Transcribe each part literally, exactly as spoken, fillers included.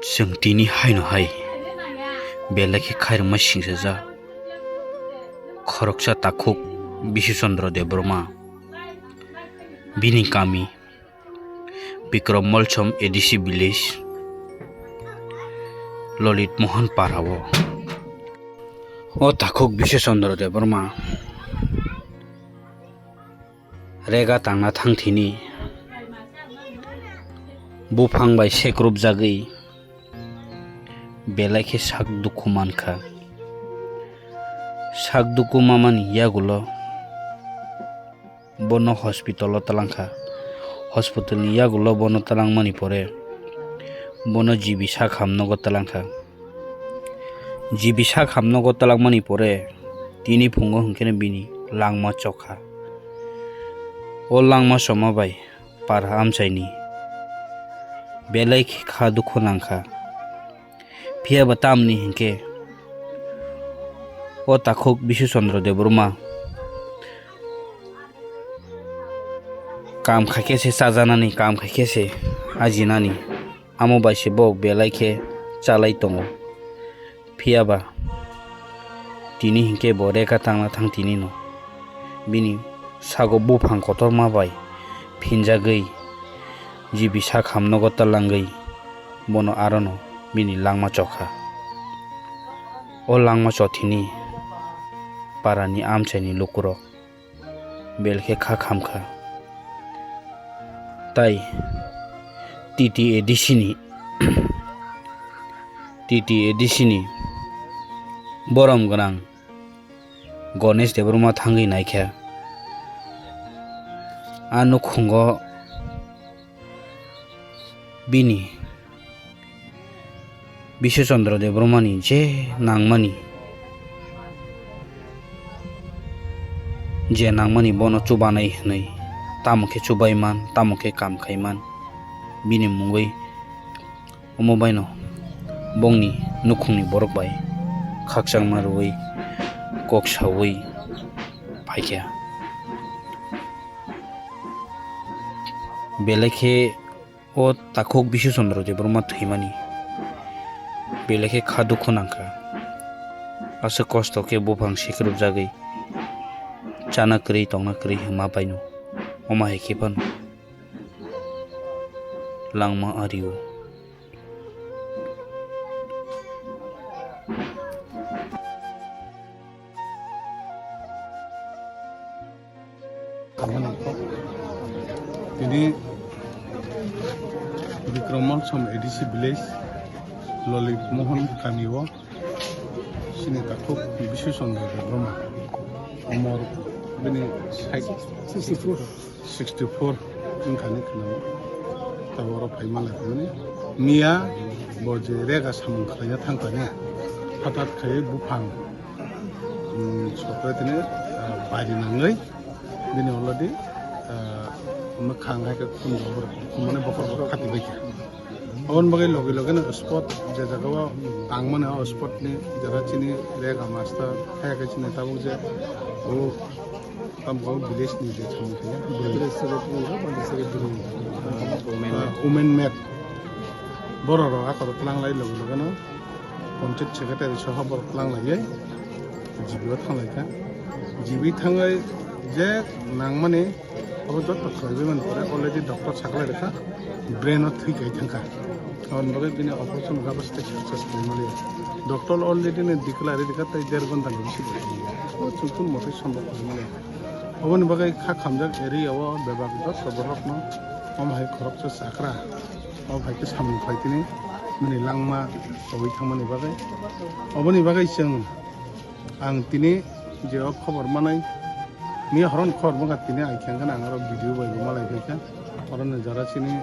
Chwng tini haino hai belai khe khairokma singsajak khoroksa takhuk Bisu Chandra Debbarma, bini kami Bikram Molsom A D C village, Lolit Mohan Para o. O takhuk Bisu Chandra Debbarma rega tangna thangthini buphang bai sekrupjagwi belai khe sak dukhu mankha. Sak dukhu mamani yagulo bono hospital o twlangkha. Hospital ni yagulo bono twlangmani pore bono G B sak hamnogo twlangkha. G B sak hamnogo twlangmani pore tini phungo hwnkhe bini langma chokha. O langma choma bai para amchaini belai khe kha dukhu nangkha. Phiya ba tamni hinkhe o takhuk Bisu Chandra Debbarma kam khaikhe se chajanani, kam khaikhe se ajinani, amo bai se bo belai khe chalai tongo. Phiya ba tini hinkhe bo rega tangna thang tini no bini sago buphang kotorma bai phinjagwi G B sak hamnogo twlangwi bono arono bini langma chokha. O langma chothini parani amchaini lukurok belai khe kha khamkha. Tai T T A D C ni, T T A D C ni borom gwnang Ganesh Debbarma thangwi naikha. A nukhungo bini Bisu Chandra Debbarmani je nangmani, je nangmani bono chubanai hwnwi, tamo khe chubaiman, tamo khe kam khaiman, bini mungwi omo baino bongni nukhungni borok bai khakchangma rwui, kok saui phaikha. Belai khe o takhuk Bisu Chandra Debbarma thwimani belai khe kha dukhu nangkha. Aswk kosto khe buphang sikrupjagwi chana kwrwi tongna kwrwi hwnma baino omo hai khe phano langma ario. Tini Bikram Molsom A D C village, Lolit Mohan kami o sini takhuk Bisu Chandra Debbarma, umor bini sixty-four, sixty-four wngkha ni kheno. Tabuk oro phaima lai phano miya bo je rega samung khlaina thangkha ni, hothat khai buphang, um, sokre tini, ah, bari nangwi bini already, ah, mwkhang hai khe khum rok khumani bokhor bokhor khati baikha. Aboni bagwi logi logi no spot je jaga o tangmani, o spot ni jaga chini rega master hai khe chini tabuk je o Tamkau village ni je samung khe, village secretary, secretary, women, ah, women map. Borok rok akhoro twlang lai logi logi no panchayat secretary soha borok twlang lai ye G B o thang lai kha. G B thang lai je nangmani abo joto khlai bai mani pore already doctor sakhlai rwkha, brain o thwi kai thang kha. Aboni bagwi bini operation kha bo stage success khlai mani. Doctor already ni declare rwkha tei der ghonta ni bisingo. O chwng kun mote sombok khlai mani. Oboni bagwi kha khamjak area o bebak joto borokno omo hai khoroksa chakra, omo hai khe samung khlai tini bini langma tongwi thangmani bagwi. Oboni bagwi chwng ang tini je o khobor manai, miya horon khobor mankha tini ai khe ang oro video bai bo malai phaikha. Oro ni jora chini,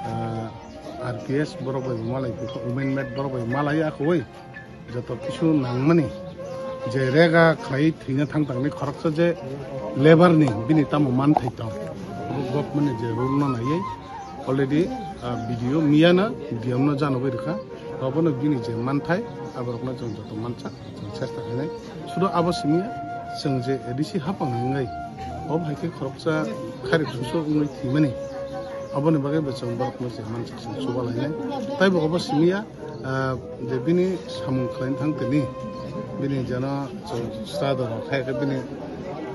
ah, R P S borok bai bo malai phaikha, women met borok bai malai akhoi. Joto kisu nangmani je rega khlai thwina thang tangni khoroksa je labour ni bini tamo manthai tong, government ni je rule no naiwi already, ah, B D O miya na D M no janogwi rwkha, obono bini je manthai aborokno chwng joto mansa chwng chesta khainai. Sudo abo simi chwng je A D C hapang wngwi obo hai khe khoroksa khairok susu wngwi thwimani Aboni bagwi bo chwng borokno se mansak se chuba lainai. Tei bo obo simi ya, ah, je bini samung khlaina thang tini, bini jeno chwng sra doro khai khe bini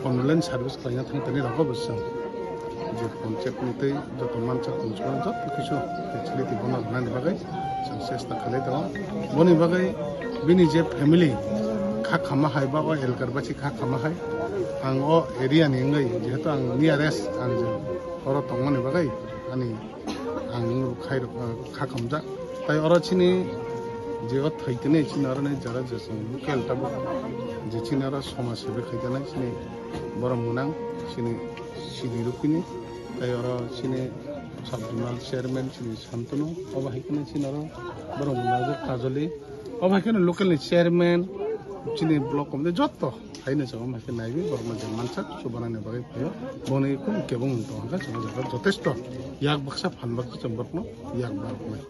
condolence service khlaina thang tini rokbo bo chwng je panchayat ni tei joto mansak tong chuba joto kisu facility bono rwnani bagwi chwng chesta khlai tongo. Boni bagwi bini je family kha khama hai ba o elkar basi kha khama hai ang o area ni wngwi jehetu ang nearest ang je oro tongmani bagwi ani ang khai rok, ah, kha khamjak. Tai oro chini je o thai tini chini oro ni jara je chwng local tabuk je chini oro somaj sebi khai janai chini borok mwnang chini sidi rukini. Tai oro chini sub zonal chairman chini Santanu obo hai kheno chini oro borok mwnang Kajoli. Obo hai kheno local ni chairman, chini block committee joto haino chwng omo hai khe naiwi borokno je mansak chubanani bagwi phaio. Boni khum kebong wng tong kha chwng joto jotesto yak baksa phan baksa chwng borokno yak baroknai.